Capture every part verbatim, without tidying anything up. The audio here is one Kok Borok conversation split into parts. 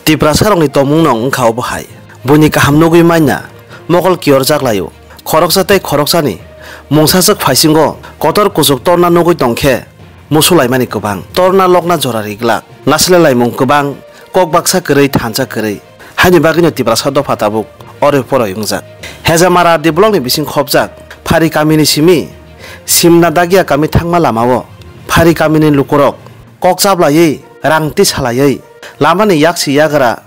Tiprasarokni tongmung no wngkha obo hai. Buini kaham nugwi manya, mokol kiyorjak laio. Khoroksa tei khoroksani mungsaswk phaisingo kotor kuchuk torna nugwi tongkhe musulaimani kwbang. Torna lokna jora riglak. Nasilalaimung kwbang, kok baksa kwrwi, thansa kwrwi. Haini bagwino Tiprasa dopha tabuk oroi poroi wngjak. Hejamara R D blockni bising khopjak Phari kamini simi Simna Dagia kami thangma lamao Phari kamini lukurok kok chaplaiwi, rang tisalaiwi, lamani yaksi yagra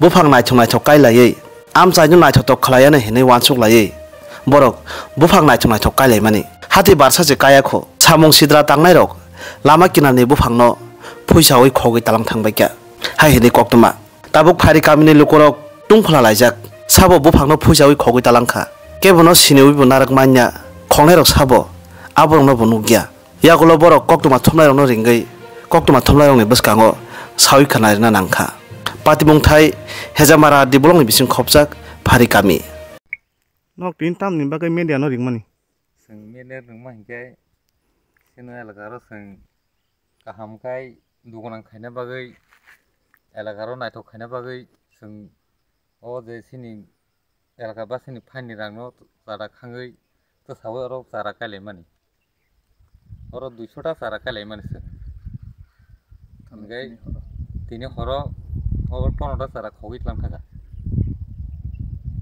buphang naithok naithok kailaiwi, amchaino naithotok khlaiya hinwi uansuk laiwi borok buphang naithok naithok kailaimani. Hati barsa se kaya kho, samung sidra tangnairok lama kinarni buphangno phuisawi khogwi talang thangbaikha, hai hinwi koktwma. Tabuk Phari kamini lukurok tungphla laijak, sabo buphangno phuisawi khogwi talangkha. Kebono siniwi bo narwk manya, khongnairok sabo aborokno bo nukya. Yagulo borok koktwma thumnairokno ringwi koktwma thumnairokni bwskango sawi khna rwna nangkha. Patimung thai Hejamara R D blockni bising khopjak Phari kami. Nok tin tamni bagwi media no ringmani. Chwng media ringma hinkhe chini elaka ro chwng kaham khai dugunang khaina bagwi, elaka ro naithok khaina bagwi chwng o je chini elaka ba chini phaini rangno chara khangwi twsawi oro chara kailaimani. Oro duiso ta chara kailaimani se. Hingke tini horo obo pono ta chara khogwi tlang thaka.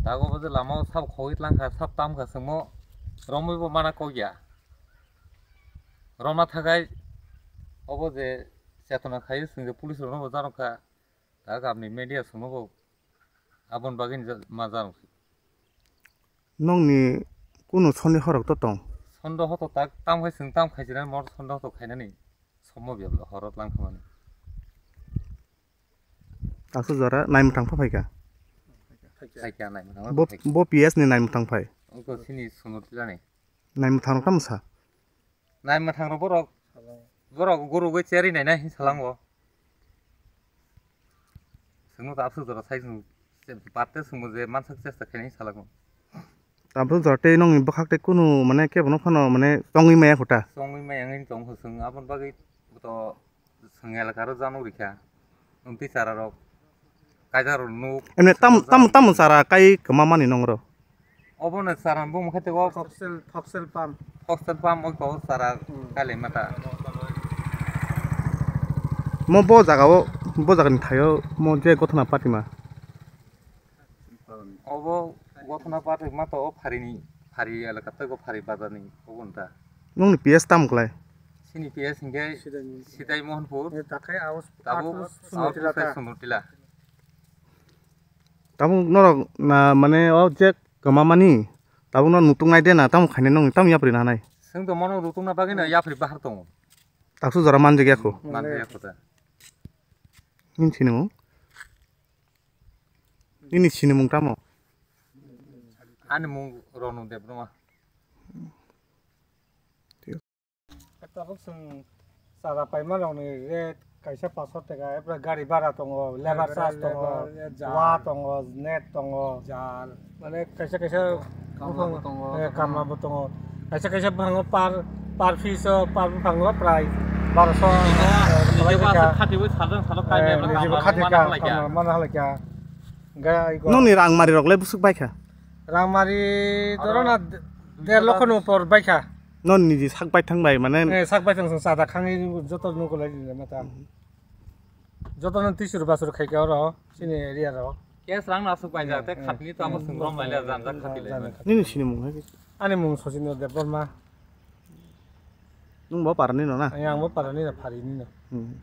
Tago bo je lama o sab khogwi tlang kha, sab tam kha chwngmo romwi bo mana kok ya. Roma thakai obo je chetona khaio chwng je police rokno bo jarokha. Ta gamni media chwngno bo aboni bagwi ni ma jarokha. Nokni kunu sondeho rok to tong? Sondeho to tak tam khai chwng tam khai chwng mor sondeho to khainani sommo bebla horo tlang khamani. Taksu jora naimwthang pha phaikha. Phaikha naimwthang Bo, phaikha. Bo P S ni naimwthang phai. Oko sini sunut lani. Naimwthang rok tamo sa? Naimwthang rok borok, borok gurugwi cherwi naina hin salango. Chwngno ta aswk jora sai chwng, parte chwngbo je mansak chesta khainai salango. Tabuk jora tei nokni bwkhak tei kunu mane kebono phano mane chongwi maya kho ta? Chongwi maya wngwi tong kho chwng, aboni bagwi to chwng elaka ro jano rikha. Wng twi chara rok kaisa rok nuk. Emne tam, tam, tam chara kai kwma mani nong ro? Obo no chara bung khe tei o Foxtail, Foxtail palm. Foxtail palm oi ko chara Hmm. kale mata. Mo bo jaga o, bo jaga ni thaio mo je gothona patima. Obo gothona patima to o phari ni, phari elaka tei go phari bazar ni obo nta. Nokni P S tam klai? Sini P S hingke Sidai Mohanpur. Sidai Mohanpur. Eh, takhai aus Tabuk aus aus Sunutila ta. Sunutila. Tabuk norok na mane o je kwma mani tabuk no nutung nai de na tamo khainai nong tamo yapri na nai. Seng to mano rutung na bagwi na yapri bahar tongo. Taksu jora manjak yakho. Manjak yakho ta. Nini sinimung? Nini sinimung tamo? Ani mung Ronu Debbarma. Tabuk chwng chara paima rokni rate kaisa paso taka, epra gari bhara tongo, labour charge tongo, labour, jal. Wa tongo, net tongo, jal. Mane kaisa kaisa kamla bo buphang, tongo, eh, kamla bo tongo. Kaisa kaisa buphango par, par piece o, par buphango prai baroso, eh, nijebo aswk khatiwi sajang salo kainwi eh, nijebo kamla khati mana ka, halai kya? Kamla mana halai kya? Nokni rangmari rok le bwswk baikha? Rangmari dorona der lokho ni upor baikha. Non niji sak baithang bai mane. Eh, sak baithang song sada khangwi joto nugulai ni mata. Mhm. Joto no tisur basur khaikha oro chini area ro. Kes rang na aswk baijak, eh, tei eh, khatni tamo eh, sung rom laila eh, janjak eh, khati lai. Janjak khati. Nini sinimung hai? Ani mung Sachin Debbarma. Nung bo parani no na? Ang bo parani no, pharini no. Hmm.